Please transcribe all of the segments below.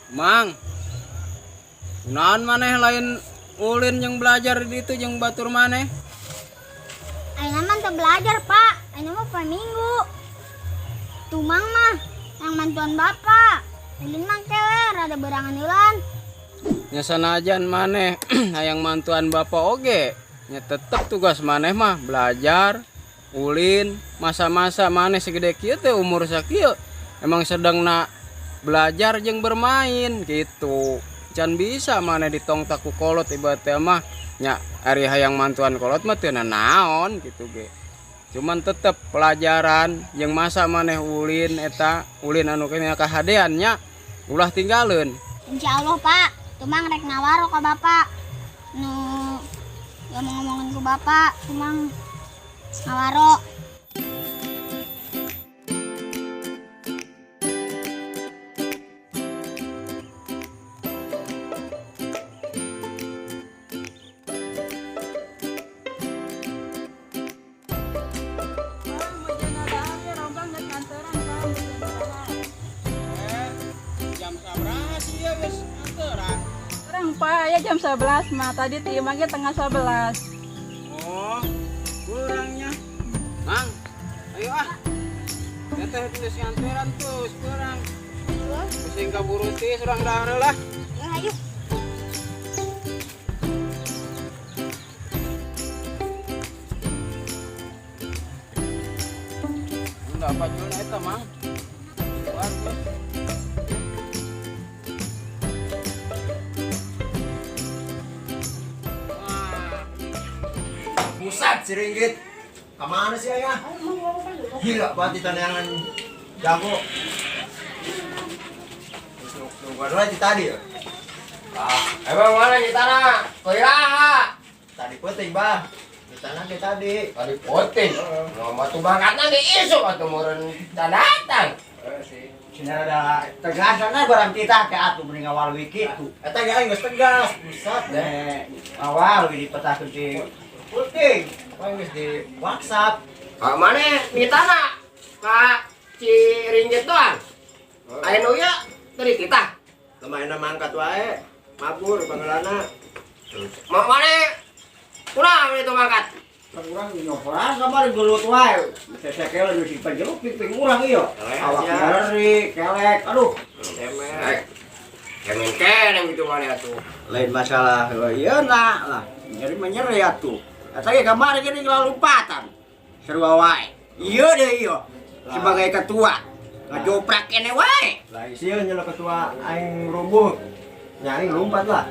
Mang. Kunaon maneh lain ulin jeung belajar di ditu jeung batur maneh? Ayeuna mah teu belajar, Pak. Ayeuna mah poe Minggu. Tumang mah yang mantuan Bapak. Ulin mah kewe rada berangan heulan. Nya sanajan maneh hayang mantuan Bapak oge, nya tetep tugas maneh mah belajar, ulin, masa-masa maneh segede kieu teh umur sakieu emang sedangna belajar jeung bermain gitu. Can bisa maneh ditongtak ku kolot ibarat teh mah nya ari hayang mantuan kolot mah teu nanaon gitu ge. Cuman tetep pelajaran jeung masa maneh ulin eta ulin anu kene kahadean nya ulah tinggalin. Insya Allah Pak, tumang rek nawaro ka Bapak. Nu ngomong-ngomongin ku Bapak, tumang nawaro. Pak, ya jam 11 mah tadi timangnya tengah 11. Oh, kurangnya. Mang, ayo ah. Teteh tulis nganteran tuh, kurang. Pusing kaburu teh surang dahar lah. Ya, ayo. Enggak apa jual eta, Mang. Wah, Pusat si ringgit. Kemana sih ayah? Gila banget ditaneangan jago. Nungguan lagi tadi ya? Ah, emang mana di tanah? Koiraha. Tadi penting bah. Di tanah kayak tadi. Tadi penting. Mau tuh bangkatna ge isuk atuh meureun datang. Sih. Sini ada tegasan barang kita kayak atuh mending awal wiki tuh. Eta ge aing geus tegas, pusat deh. Awal wiki dipetakeun si Putih, paling geus di WhatsApp. Ka mana di tanah? Ka si ringgit doang. Aya nu ieu tadi kita. Lumayan mangkat wae. Mabur pangelana. Mau mana? Kurang itu mangkat. Kurang nyohoran kamari gelut wae. Sesekel nu si panjeruk ping urang ieu. Awak nyeri, kelek, aduh. Cemen. Cemen keneh gitu mana atuh. Lain masalah ieu na lah. Nyeri mah nyeri atuh. Eta ge kamari gini lompatan. Seru wae. Ieu deh ieu. Sebagai ketua ngejoprak kene wae. Lah sieun nyelok ketua aing rubuh. Nya aing lompat lah.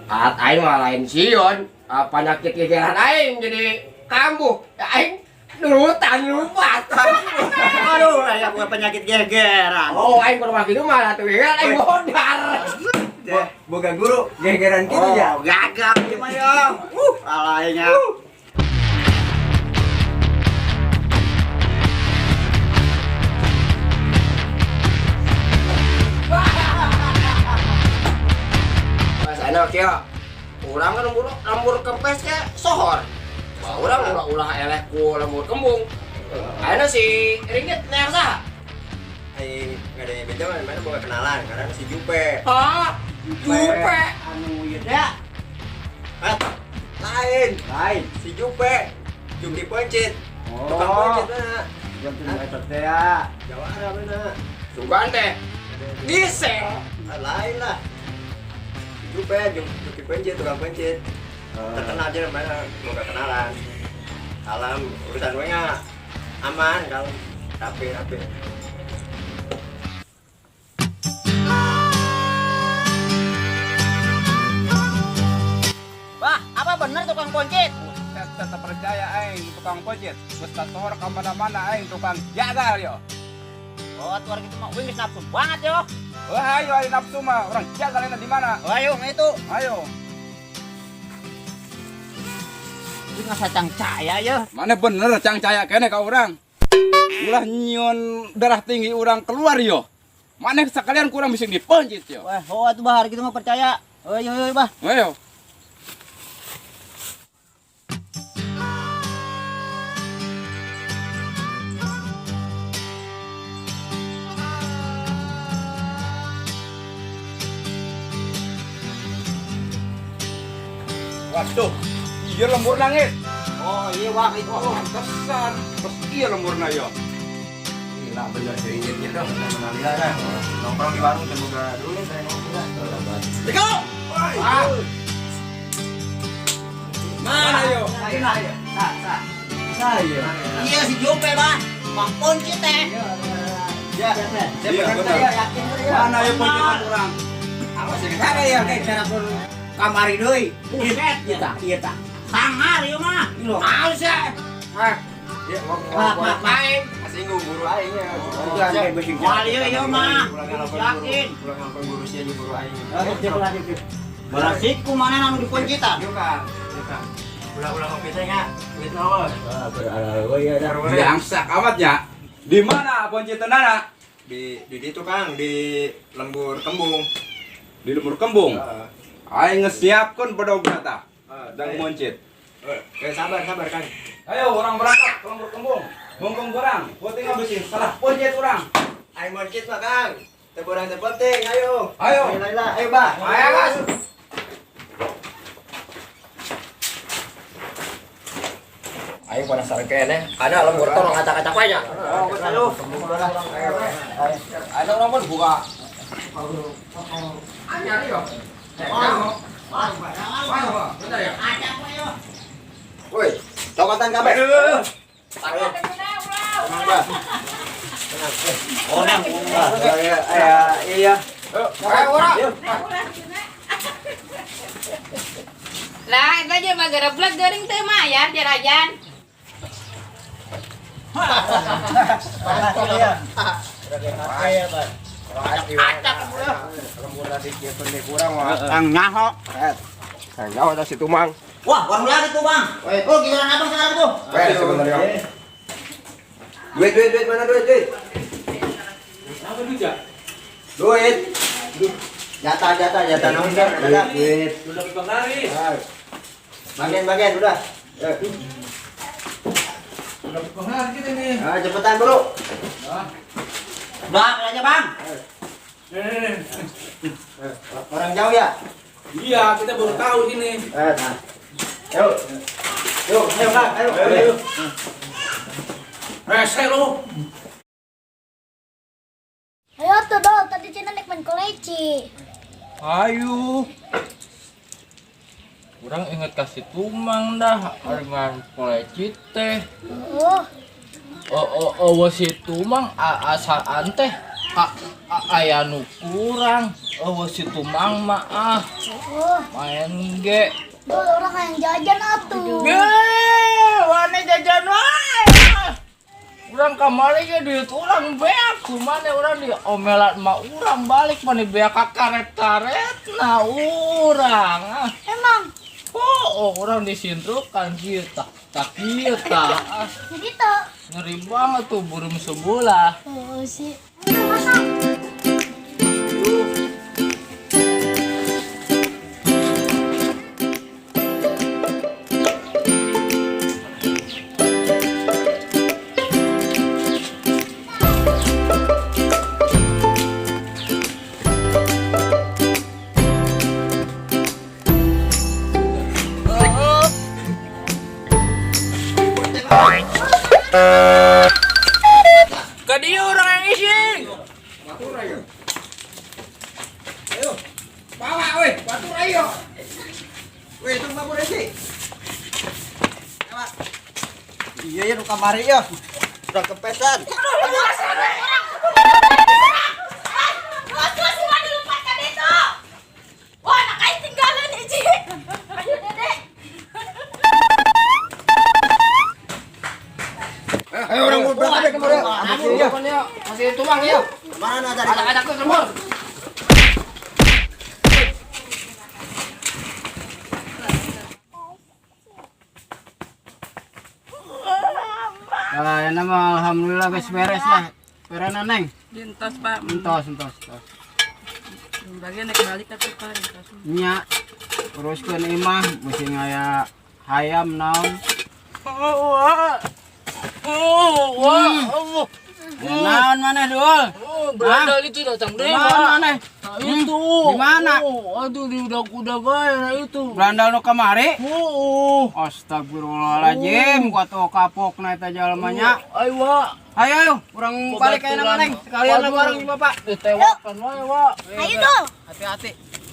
At aing mah lain sieun, penyakit gegeran aing jadi kambuh. Ya aing nurutan lompat. Aduh, aya penyakit gegeran. Oh, aing kudu mah kitu mah atuh gegeran aing modar. Boga guru gegeran gitu ya. Oh, gagal ieu mah ya. Alainya. Mas enak ya. Urang kan lembur kempes ke sohor. Wah, urang ulah eleh ku lembur kembung. Ayeuna si ringgit neang saha? Ai enggak ada yang beda mana boga kenalan karena si Jupe. Hah? Jupe. Anu ieu teh. Ah, lain. Lain. Si Jupe. Jupe pencit. Oh. Tukang pencit mana? Jam tujuh eta teh ya. Jawara mana? Sugan teh. Gisel. Ah, lain lah. Jupe, Jupe pencit, tukang pencit. Terkenal aja mana boga kenalan. Alam urusan gue nggak aman kalau rapi-rapi. Wah, apa bener tukang poncit? Tetap percaya aing tukang poncit. Geus sohor ka mana-mana aing tukang jagal yo. Oh, tuar gitu mah wing geus nafsu banget yo. Wah, ayo aing nafsu mah orang jagal di mana? Oh, ayo itu. Ayo. Wing ngasa cangcaya yo. Mana bener cangcaya kene ka urang. Ulah nyion darah tinggi urang keluar yo. Mana sekalian kurang bisa dipencit yo. Wah, oh atuh bah gitu mah percaya. Ayo ayo bah. Ayo. Waduh, iya lembur nangis. Oh iya wah itu. Wah, pantesan. Terus iya lemburna yo. Gila bener ringgitnya dong. Alhamdulillah kan. Nongkrong di warung terbuka dulu saya ngopi lah. Diko. Ah. Mana yo? Saya. Saya. Iya si Jope, Pak. Bang Poncit teh. Ya. Iya, bener. Mana yo poncitan urang? Awas ya, cara ya kayak cara pun kamari deui. Buset ieu tah, ieu tah. Sangar ieu mah. Mau sih. Ah. Ya, ngomong aing. Singgung guru aing ya. Wah, ieu ieu mah. Yakin. Pulang ngelakuin guru sih aja guru aing. Berarti kumana anu diponcitan? Yuk, Kang. Yuk, Kang. Ulah-ulah ngopi teh nya. Duit naon? Yangsak amatnya. Di mana poncitanana? Di itu Kang, di lembur kembung. Di lembur kembung. Heeh. Aing ngesiapkeun bedogna tah. Dang moncit. Sabar, sabar Kang. Ayo orang berangkat ke lembur kembung. Bungkung kurang, puting ngabisin, salah poncit urang. Aing moncit mah Kang. Teu borang teu penting, ayo. Ayo. Ayo, ayo, Bah. Ayo, Gas. Aing penasaran kene. Ada lembur tolong kata-kata banyak. Ada orang pun buka. Anyar yo. Bentar ya. Woi, cokotan kabeh. Tenang, Bah. Tenang. Oh, nang. Iya, iya, iya. Ayo orang. Lah, eta aja mah gereblek geuring teh mah ya, jarajan. Kang nyaho. Kang nyaho tah si Tumang. Wah, warung lagi tuh, Bang. Oh, giliran abang sekarang tuh. Weh, sebentar ya. Duit, duit, duit, mana duit, duit? Apa duit ya? Duit. Jatah, jatah, jatah naon kan? Duit, duit. Udah ke penglaris. Bagian, bagian, udah. Udah ke penglaris kita nih. Ah, cepetan, Bro. Bang, aja, Bang. Orang jauh ya? Iya, kita baru tahu sini. Nah. Yuk. Yuk, ayo, Kang. Ayo. Ayo. Rese lu. Ayo tuh dong, tadi Cina naik main koleci. Ayo. Kurang inget kasih Tumang dah, ari main koleci teh. Oh, Oh, oh, oh, si Tumang asaan teh. Aya nu kurang. Oh, si Tumang mah ah. oh. Main ge. Dol orang yang jajan atuh. Ge, wane jajan wae. Urang kamari ge duit urang beak, kumane urang diomelan mah urang balik mane beak ka karet-karetna urang. Ah. Emang Oh, orang disintrukan kieu tah, tah kieu tah. Ah, jadi tuh. ngeri banget tuh burung sebelah. Oh sih. Ayo masak. Ke dia orang yang ising. Batur ayo. Ayo. Bawa weh, batur ayo. Weh, itu mabur sih. Iya, ya, nu kamari ya. Udah kepesan. Wah, si Wadi lompat ka ditu. Wah, anak aing tinggalan hiji. Ayo, Dede. Ayo orang mau berangkat kemana? Iya. Masih Tumang ya. Mana tadi? Ada ke lembur. Nah, ini mah alhamdulillah guys beres lah. Perena neng. Dientos, Pak. Entos, entos, entos. Bagian naik balik atuh, Pak. Entos. Nya uruskeun imah bisi ngaya hayam naon. Oh, wah. Oh, wah. Allah. Naon maneh Dul? Oh, berandal itu datang deh, Naon Pak. maneh? Nah, itu. Di mana? Oh, aduh di udah-udah bae nah itu. Berandal nu kamari? Oh. Astagfirullahaladzim, kuat oh kapok na eta jalma nya. Ayo, Wak. Ayo ayo, urang balik ayeuna mah Neng. Sekalian lah bareng jeung Bapak. Ditewakan wae, Wak. Ayo Dul. Hati-hati.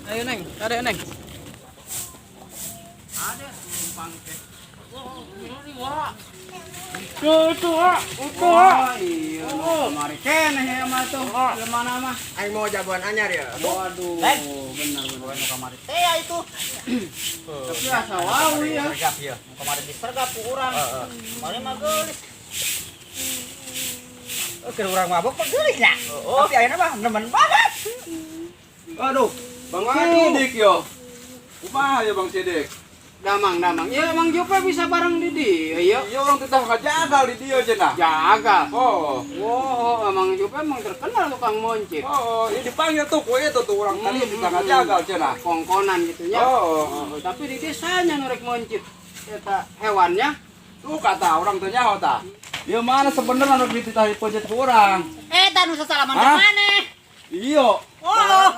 Ayo Neng, kade Neng. Ada tumpang teh. Itu, Wak. Itu, Wak. Oh iya, nu kamari keneh ya mah tuh. Lemana mah. Aing mau jagoan anyar ya. Waduh, benar benar nu kamari teh ya itu. Tapi asa wau ya. Sergap ya. Kemarin disergap ku urang. Kemarin mah geulis. Oke, urang mabok mah geulis nya. Tapi ayeuna mah nemen banget. Aduh, Bang Sidik yo. Kumaha ya Bang Sidik? Damang, damang. Ya Mang Jupe bisa bareng di dia ya. Iya orang tetap ngajagal di dia cenah. Jaga. Oh. Wow, Mang Jupe emang terkenal tukang moncit. Oh, ini dipanggil tuh kue itu tuh orang tadi bisa ngajagal cenah. Kongkonan gitu nya. Oh. Oh, tapi di desanya nurek moncit. Eta hewannya Tuh kata orang tuh nyaho ta. Ya mana sebenarnya anu dititah pencet ku urang. Eta nu sasalaman Hah? teh maneh. Iya. Oh,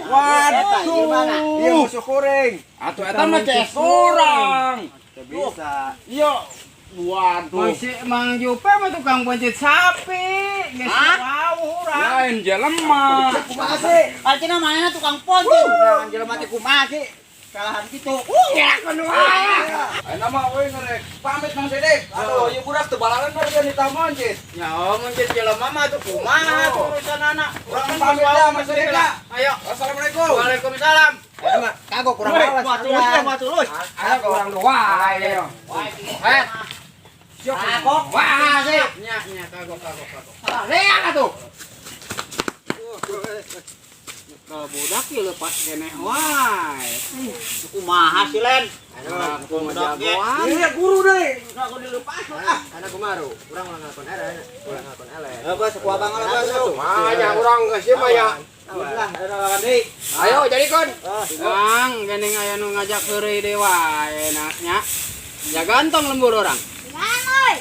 Waduh. Waduh. Iya musuh kuring. Atuh eta mah CS urang. Teu bisa. Iya. Waduh. Mang, si, Mang Jupe mah tukang pencit sapi. Geus wau urang. Lain jelema. Kumaha sih? Artinya manehna tukang ponti. Nah, jelema teh kumaha sih? Kalahan kitu. Ngelakeun wae. Ayeuna mah euy ngerek pamit Mang Sidik. Aduh, ieu budak teu balaran mah dia nitah moncit. Ya, oh, moncit jelema mah tuh kumaha Oh. urusan anak. Urang pamit dah Mang Sidik lah. Ayo. Assalamualaikum. Waalaikumsalam. Eta mah kagok kurang malas. Wah, tulus ya, wah tulus. Ayo kurang dua ayo. Eh. Kagok. Wah, sih. Nya, nya kagok kagok kagok. Leang atuh. Kalau budak ya lepas keneh wae. Kumaha sih, Len? Aku mah jagoan. Iya, guru deh. Aku dilepas ah. Karena kumaru, urang ulah ngalakon eleh, ulah ngalakon eleh. Bos, ku abang lah, bos. Mah urang geus ieu mah ya. Lah, ada lawan deui. Ayo jadi kon. Mang, geuning aya nu ngajak heureuy deui wae nya. Jagaan tong lembur orang. Jangan oi.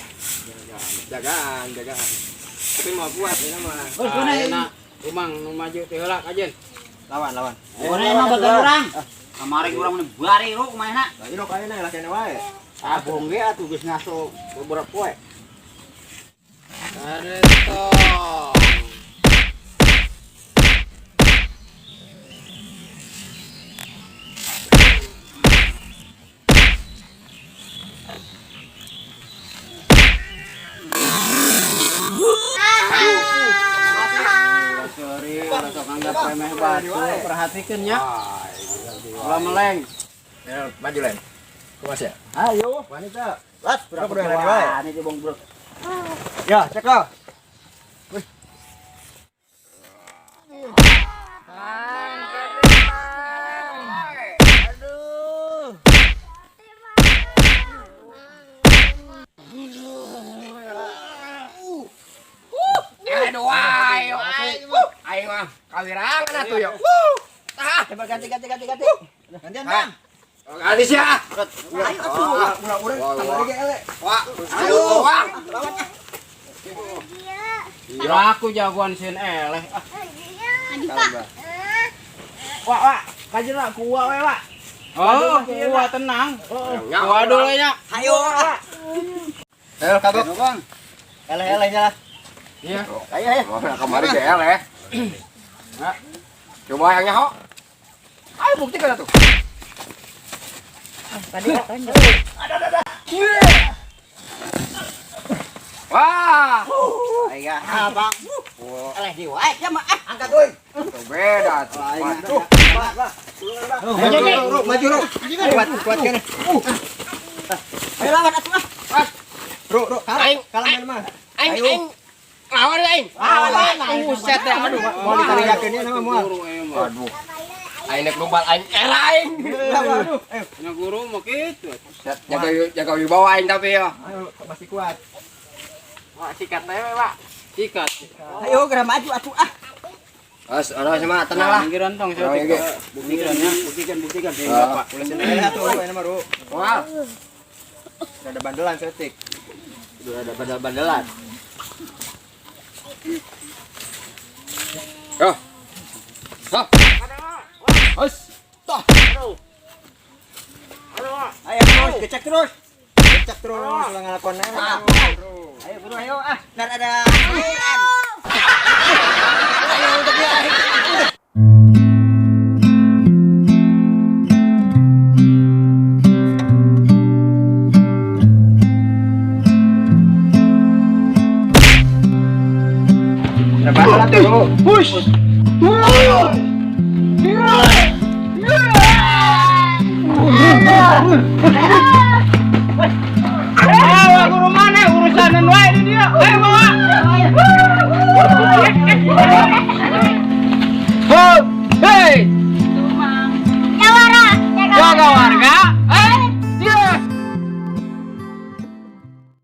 Jagaan, jagaan. Tapi mau kuat ini mah. Ayeuna Umang nu maju teh heula kajen. Lawan, lawan. Urang emang bagian urang. Kamari urang mun bari ru kumaha. Lagi nu kayana lah kene wae. Abong ge atuh geus ngaso beberapa poe. Are tong. Sorry, ulah sok anggap remeh batu. Perhatikeun nya. Ulah meleng. Ya, maju Len. Kumas ya? Ayo. Wanita. Las, Berapa udah lagi wae? Ini bong bro. Ya, cek lah. Aduh, ayo. Ayo mah kawirangan atuh yo. Tah, Coba ganti ganti ganti ganti. Gantian, Bang. ganti sia. Ayo atuh. Ulah urang kamari ge eleh. Wah, ayo wah. Iya. Aku jagoan sin eleh. Ah, Maju Pak. Wak, wak. Kajeun lah ku wak we, wak. Oh, kuat tenang. Kuat dulu nya. Ayo. Ayo kagok. Bang. Eleh-elehnya lah. Iya. Ayo, ayo. Wah, kamari ge eleh. Coba yang nyaho. Ayo buktikan atuh. Tadi katanya. Wah. Ayo, abang. Eleh di wae ya mah. Ah, Angkat euy. Tuh beda tuh. Waduh. Maju, Ru, maju, Ru. Kuat, kuat kene. Ayo lawan atuh ah. Ru, Ru, kalah, kalah main mah. Aing aing lawan aing. Lawan. Buset ya aduh. Mau ditariakeun ieu nama moal. Guru emang. Aduh. Aing nek lumpal aing era aing. Aduh. Ayo, Nya guru mah kitu. Jaga jaga wibawa aing tapi ya. ayo, masih kuat. Wah, sikat teh we, Pak. Sikat. Ayo geura maju atuh ah. As, ora sama tenang lah. Pinggiran tong Orang saya. ini. Pinggiran ya. Buktikan, buktikan. Ah. Ulah sini eleh atuh, ini mah, Ru. Wah. Udah ada bandelan setik. Udah ada bandel-bandelan. Yo. Hah. Hus. Tah. Ayo terus, gecek terus. Cek terus ulah ngalakon. Ayo buru ayo ah, ntar ada. Ayo untuk dia. Push. Ayo guru mana urusanan wae di dia. Ayo bawa.